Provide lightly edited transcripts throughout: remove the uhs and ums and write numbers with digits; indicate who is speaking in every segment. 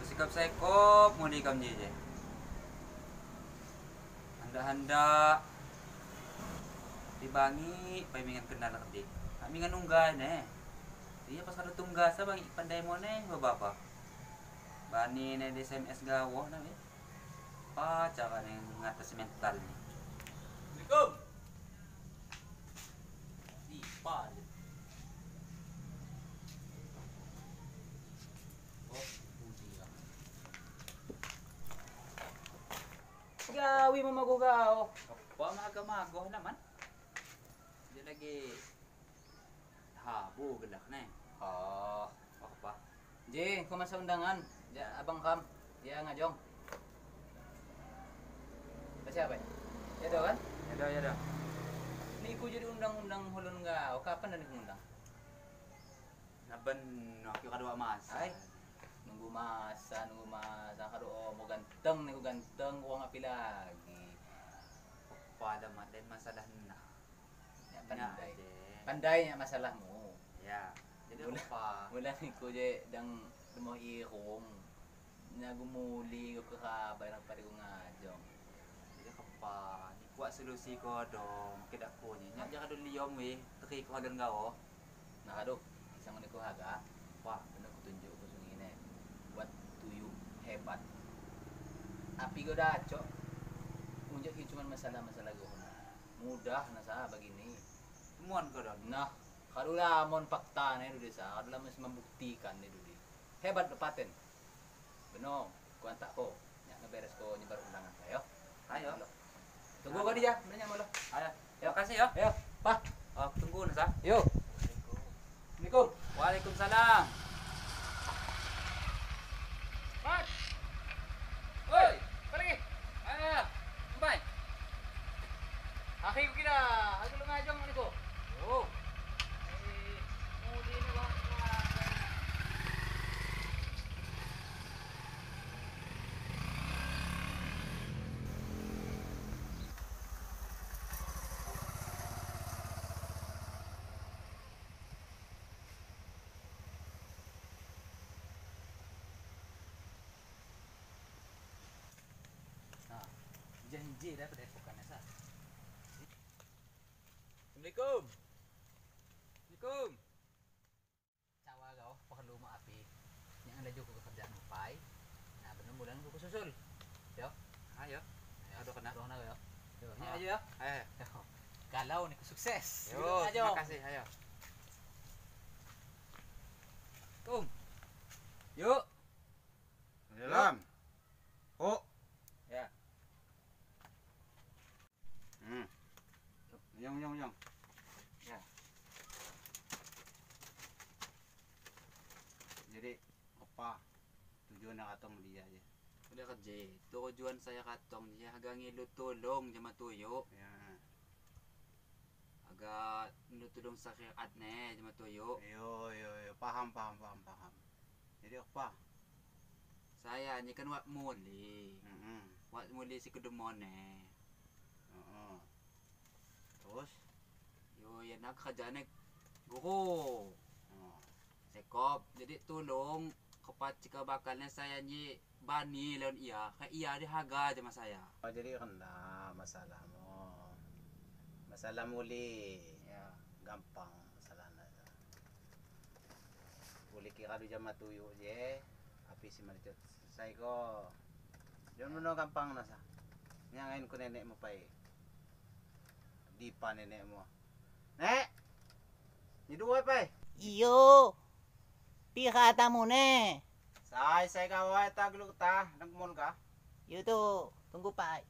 Speaker 1: Sikap sekop mau dikam je. Handa-handa dibangi pai mingan kenal kedik. Mingan nungga ne. Iya pas kada tungga sa bangi pandai mo ne bapak. Bani ne di SMS gawoh na be. Pa cara ne ngatas mental ni.
Speaker 2: Assalamualaikum. Sipa. Gawi mamago gao.
Speaker 1: Apa maga-mago naman? Dia lagi habu gelak ne.
Speaker 2: Oh,
Speaker 1: apa?
Speaker 2: Je, kau masa undangan. Ja, abang kam. Dia ngajong. Siapa? Ya dah kan?
Speaker 1: Ya dah, ya dah.
Speaker 2: Ni ku jadi undang-undang hulun gao. Kapan dah ni undang?
Speaker 1: Naban aku kadua masa.
Speaker 2: Ay. Nunggu masa kado mau ganteng nih, ganteng gua ngapi lagi.
Speaker 1: Pada maten masalah nah.
Speaker 2: Ya, pandai. Pandainya masalahmu.
Speaker 1: Ya. Jadi apa?
Speaker 2: Mula nih ku je dang demo irung. Nya gumuli ku kabar pada ku ngajong.
Speaker 1: Jadi apa? Ni kuat solusi ko dong kedak ko ni. Nya jangan dulu liom we, teri ko don gao.
Speaker 2: Nah aduh, isang ni ku haga. Wah, bener ku tunjuk ku sungi ne. Buat tuyu hebat. Api go dacok. Munjak ki cuman masalah-masalah go. Mudah nasa begini.
Speaker 1: Mon ko don.
Speaker 2: Nah, kalau lah mon fakta ne du desa, kalau lah mesti membuktikan ne du. Hebat paten. Beno, ku antak ko. Nyak ngeberes ko nyebar undangan saya.
Speaker 1: Ayo.
Speaker 2: Tunggu ko dia, bener nyamolo.
Speaker 1: Ayo. Terima kasih yo.
Speaker 2: Ayo, Pak.
Speaker 1: Oh, tunggu nasa.
Speaker 2: Yo. Assalamualaikum.
Speaker 1: Waalaikumsalam.
Speaker 2: Mat. Oi, apa lagi?
Speaker 1: Ayo, bye.
Speaker 2: Akhir kita, aku lu ngajong ni ko. Yo. Muli ni bang. Janji dah pada epokan asa. Assalamualaikum.
Speaker 1: Assalamualaikum.
Speaker 2: Cawa kau perlu mak api. Yang ada juga kerjaan upai. Nah, benar bulan aku susul. Yo.
Speaker 1: Ayo. Aduh kena.
Speaker 2: Aduh kena yo. Yo, ni aja yo.
Speaker 1: Ayo.
Speaker 2: Kalau ni sukses.
Speaker 1: Yo, terima kasih. Ayo. Kum. Yuk.
Speaker 3: Dalam. Oh.
Speaker 1: Ya.
Speaker 3: Yang.
Speaker 1: Ya.
Speaker 3: Jadi apa tujuan katong dia aja?
Speaker 1: Udah kerja. Tujuan saya katong dia agak ngilu tolong jama tuyuk.
Speaker 3: Ya.
Speaker 1: Agak ngilu tolong syariat ne jama tuyuk.
Speaker 3: Yo, paham. Jadi apa?
Speaker 1: Saya ni kan wak muli. Wak muli si kedemone.
Speaker 3: Terus?
Speaker 1: Yo, ya nak kerjaannya guru. Sekop. Jadi tolong kepat cika bakalnya saya ni bani lawan iya. Kayak iya dia haga sama saya.
Speaker 3: Oh, jadi kena masalahmu. Masalah muli.
Speaker 1: Ya.
Speaker 3: Gampang masalahnya. Muli kira du jama tuyu je. Api si malitot selesai ko. Jangan meno gampang nasa. Nyangain ku nenek mo pai. Dipa nenekmu. Nek. Ni dua pai.
Speaker 4: Iyo. Pi katamu ne.
Speaker 3: Sai kawai ta gelu ta nang mon ka.
Speaker 4: Yo tu, tunggu pai.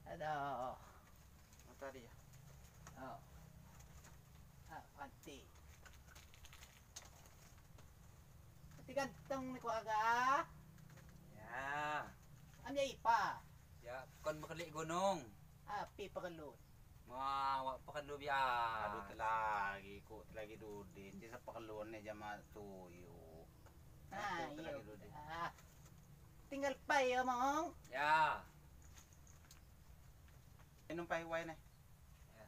Speaker 4: Aduh.
Speaker 3: Mata dia.
Speaker 4: Oh. Ah, panti. Panti ganteng ni ko aga.
Speaker 1: Ya.
Speaker 4: Am ya ipa.
Speaker 1: Ya, kon bekelik gunung.
Speaker 4: Api perlu.
Speaker 1: Wah, wak perlu biar.
Speaker 3: Aduh telagi, ku telagi dudin. Dia perlu ne jama tuyu.
Speaker 4: Ah, iya. Tinggal pa Pai ya, Mong.
Speaker 1: Ya.
Speaker 3: Minum pai wai nih.
Speaker 1: Ya.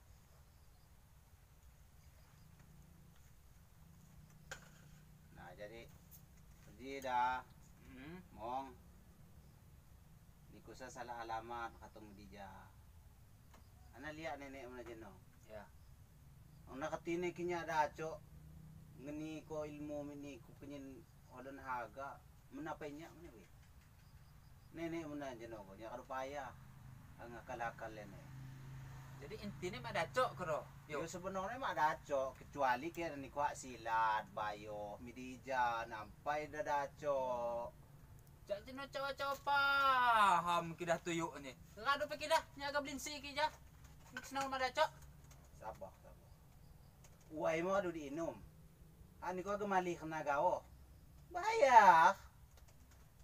Speaker 3: Nah, jadi dah Mong. Niku sa salah alamat katong dija. Ana liak nenek mana jeno.
Speaker 1: Ya.
Speaker 3: Ang nakatini kinya daco ngeni ko ilmu mini ko penyin holon haga menapainya mana we. Nenek mana jeno ko nya karupaya ang akal-akal nenek.
Speaker 1: Jadi intinya mah dacok kro.
Speaker 3: Yo sebenarnya mah daco kecuali kira ni kuak silat bayo midija nampai dah daco.
Speaker 1: Cak jeno cawa-cawa paham kidah tuyuk ni. Rado pe kidah nya agak belinsi ki ja. Senang mah dacok.
Speaker 3: Sabar, sabar. Uai mo adu diinum. Ani ko gemali kena gawo. Bayar.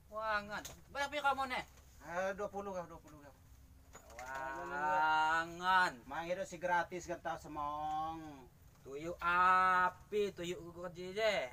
Speaker 1: Wangan. Bayar pi kamu ne?
Speaker 3: Ah, 20 kah, 20 kah.
Speaker 1: Wangan.
Speaker 3: Mang si gratis kan tau semong.
Speaker 1: Tuyuk api, tuyuk ko je.